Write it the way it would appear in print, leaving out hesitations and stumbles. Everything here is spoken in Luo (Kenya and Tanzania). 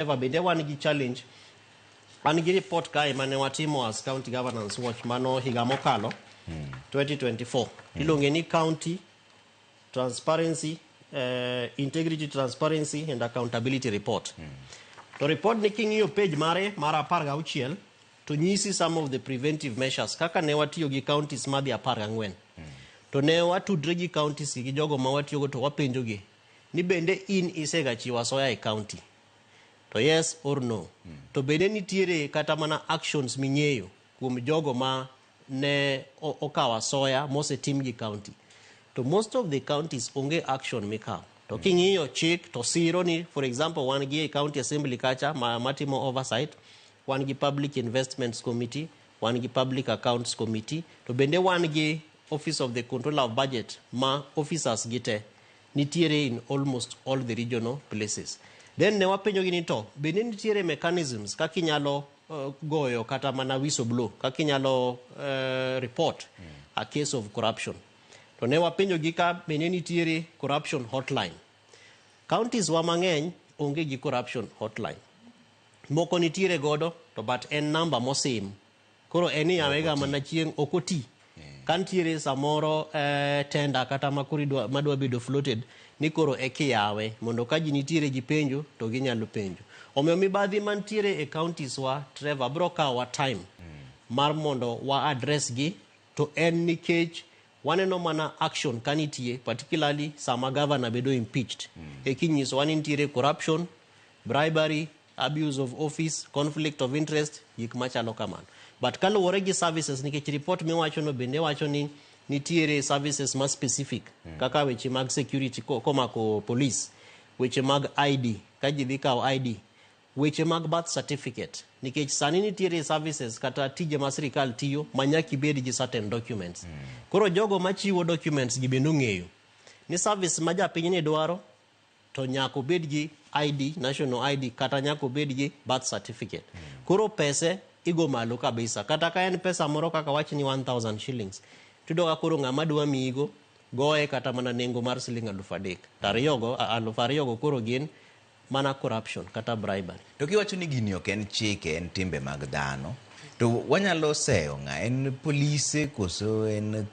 Eva, bende wan gi challenge. An gi report kae mane watimo as County Governance Watch mano higa mokalo, 2024. Iluonge ni County Transparency, Integrity, Transparency and Accountability Report. To report ni king'iyo page mare mar 16 to nyisi some of the preventive measures kaka ne watiyo gi counties madhi 14. To ne watudre gi counties gi jogo ma watiyogo to wapenjogi ni bende in isegachiwo asoya e county, to yes or no. To bende nitiere kata mana actions ming'eyo kuom jogo ma ne okawo asoya mosetim gi county? To most of the counties onge action mikawo. To king'iyo chik to siro ni, for example, wan gi e county assembly kacha ma, matimo oversight, wan gi Public Investments Committee, wan gi Public Accounts Committee, to bende wan gi Office of the Controller of Budget ma officers gi te nitiere in almost all the regional places. Then ne wapenjogi ni to bende nitiere mechanisms kaka inyalo goyo kata mana whistle blow, kaka inyalo report a case of corruption. To ne wapenjogi ka bende nitiere corruption hotline. Counties wa mang'eny onge gi corruption hotline. Moko nitiere godo to but en namba mosim. Koro en iyawega mana chieng' ok oti. Ka nitiere samoro tender kata makoro madwa bedo floated ni koro ekiyawe mondo ka ji nitiere gi penjo to ginyalo penjo. Omiyo mibadhi mantiere e counties wa, Trevor, bro kawowa time mar mondo wa address gi. To en nikech waneno mana action ka nitie, particularly sama governor bedo impeached, e kinyisowa ni nitiere corruption, bribery, abuse of office, conflict of interest, gik machalo kamano. But kaluwore gi services, nikech report miwachono bende wacho ni nitiere services ma specific kaka weche mag security komako police, weche mag ID ka ji dhi kawo ID, weche mag birth certificate, nikech sani nitiere services kata tije ma sirikal tiyo ma nyaka ibed gi certain documents. Koro jogo machiwo documents gi bende ong'eyo ni service ma japiny ni dwaro to nyaka obed gi ID, national ID, kata nyaka obed gi birth certificate. Koro pese igo malo kabisa, kata ka en pesa moro kaka wach ni 1000 shillings, tiyudo ka koro ng'ama dwa miyigo goye kata mana nengo mar siling 3000 to ariyogo, 2000 go koro gin mana corruption kata bribery. To kiwacho ni gini ok en chike, en timbe mag dhano, to wanyalo seyo ng'a? En polise koso en